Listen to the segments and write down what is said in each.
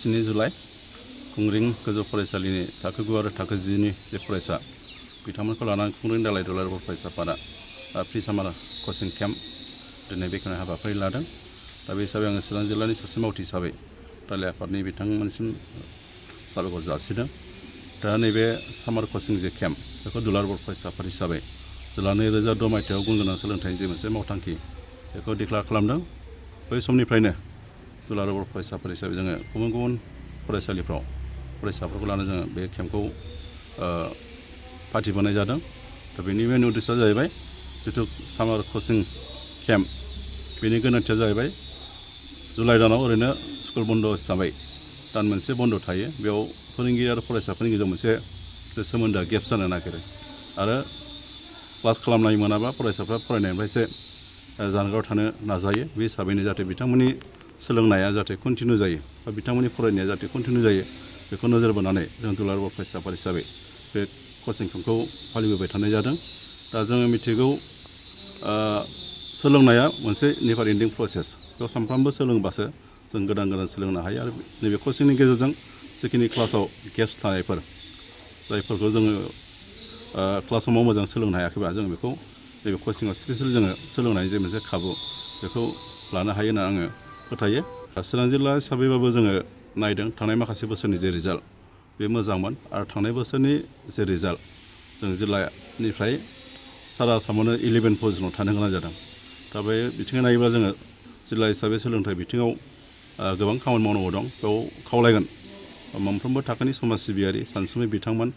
27 July खुंग्रिं गोजौ फरायसालिनि थाखो 9 आरो थाखो 10 नि जे फरायसा बिथांमोनखौ लानानै खुंग्रिं दालाइ दुलाराय बर' फरायसा आफादा प्रि सामार कचिं केम्प दिनै बेखेवनाय हाबाफारि लादों। दा बे हिसाबै आङो चिरां जिल्लानि सासे मावथि हिसाबै दालाइ आफादनि बिथांमोनसिम साबायखर जासिदों। दा नैबे सामार कचिं जे केम्प बेखौ दुलाराय बर' फरायसा आफाद हिसाबै जेब्ला 2006 मायथाइयाव गुन गोनां सोलोंथाइनि जे मोनसे मावथांखि बेखौ डिक्लेयार खालामदों। बै समनिफ्रायनो दुलाराय बर' फरायसा आफाद हिसाबै जोङो गुबुन गुबुन फरायसालिफ्राव फरायसाफोरखौ लानानै जोङो बे केम्पखौ फाथिबोनाय जादों। दा बेनि मेन उद्देश्यआ जाहैबाय जिथु सामार कचिं केम्प बेनि गोनांथिया जाहैबाय जुलाइ दानाव ओरैनो स्कुल बन्द हिसाबै दान मोनसे बन्द थायो। बेयाव फोरोंगिरि आरो फरायसाफोरनि गेजेराव मोनसे सोमोन्दोआ गेप जानो नागिरो आरो क्लास खालामनाय मोनाबा फरायसाफ्रा फरायनायनिफ्राय एसे जानगाराव थानो नाजायो। बे हिसाबैनो जाहाथे बिथांमोननि सोलोंनाया जाहाथे कन्टिनिउ जायो बा बिथांमोननि फरायनाया जाहाथे कन्टिनिउ जायो बेखौ नोजोर बोनानै जों दुलाराय बर' फरायसा आफाद हिसाबै बे कचिं केम्पखौ फालिबोबाय थानाय जादों। दा जोङो मिथिगौ सोलोंनाया मोनसे नेभार एन्डिं प्रसेस। बेयाव सानफ्रामबो सोलोंबासो जों गोदान गोदान सोलोंनो हायो आरो नैबे कचिंनि गेजेरजों जिखिनि क्लासाव गेप्स थानायफोर जायफोरखौ जोङो क्लास समाव मोजां सोलोंनो हायाखैबा जों बेखौ नैबे कचिंआव स्पेसियेल जोङो सोलोंनायनि जे मोनसे खाबु बेखौ लानो हायो होनना आङो फोथायो। चिरां जिल्ला हिसाबैबाबो जोङो नायदों थांनाय माखासे बोसोरनि जे रिजाल्ट बे मोजांमोन आरो थांनाय बोसोरनि जे रिजाल्ट जों जिल्लानिफ्राय सारा आसामावनो 11 पजिशनाव थानो गोनां जादों। दा बे बिथिङै नायोब्ला जोङो जिल्ला हिसाबै सोलोंथाइ बिथिङाव गोबां खामानि मावनांगौ दं। बेयाव खावलायगोन मोनफ्रोमबो थाखोनि समाज सिबियारि सानसुमै बिथांमोन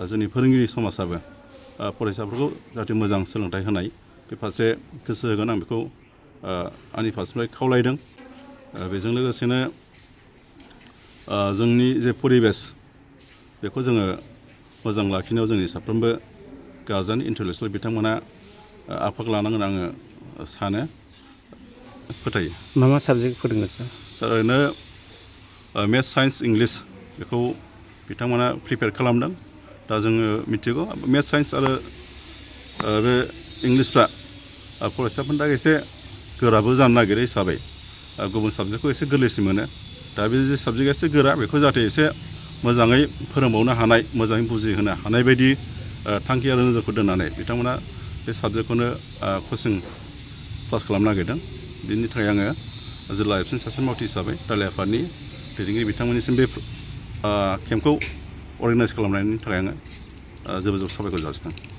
जोंनि फोरोंगिरि समाजाबो फरायसाफोरखौ जाहाथे मोजां सोलोंथाइ होनाय बे फारसे गोसो होगोन आं बेखौ आंनि फारसेनिफ्राय खावलायदों। बेजों लोगोसेनो जोंनि जे परिबेस बेखौ जोङो मोजां लाखिनायाव जोंनि साफ्रोमबो गारजेन इन्टेलेक्सुयेल बिथांमोना आफाग लानांगोन आङो सानो फोथायो। मा मा साबजेक्ट फोरोङो सार? ओरैनो मेथ्स साइन्स इंलिस बेखौ बिथांमोना प्रिपेयार खालामदों। दा जोङो मिथिगौ मेथ्स साइन्स आरो बे इंलिसफ्रा फरायसाफोरनि थाखाय एसे गोराबो जानो नागिरो हिसाबै गुबुन साबजेक्टखौ एसे गोरलैसिन मोनो। दा बे जे साबजेक्टआ एसे गोरा बेखौ जाहाथे एसे मोजाङै फोरोंबावनो हानाय मोजाङै बुजिहोनो हानाय बायदि थांखि आरो नोजोरखौ दोननानै बिथांमोना बे साबजेक्टखौनो कचिं क्लास खालामनो नागिरदों। बिनि थाखाय आङो जिल्ला एबसुनि सासे मावथि हिसाबै दालाइ आफादनि दैदेनगिरि बिथांमोननिसिम बे केम्पखौ अर्गानाइज खालामनायनि थाखाय आङो जोबोद जोबोद साबायखर जासिदों।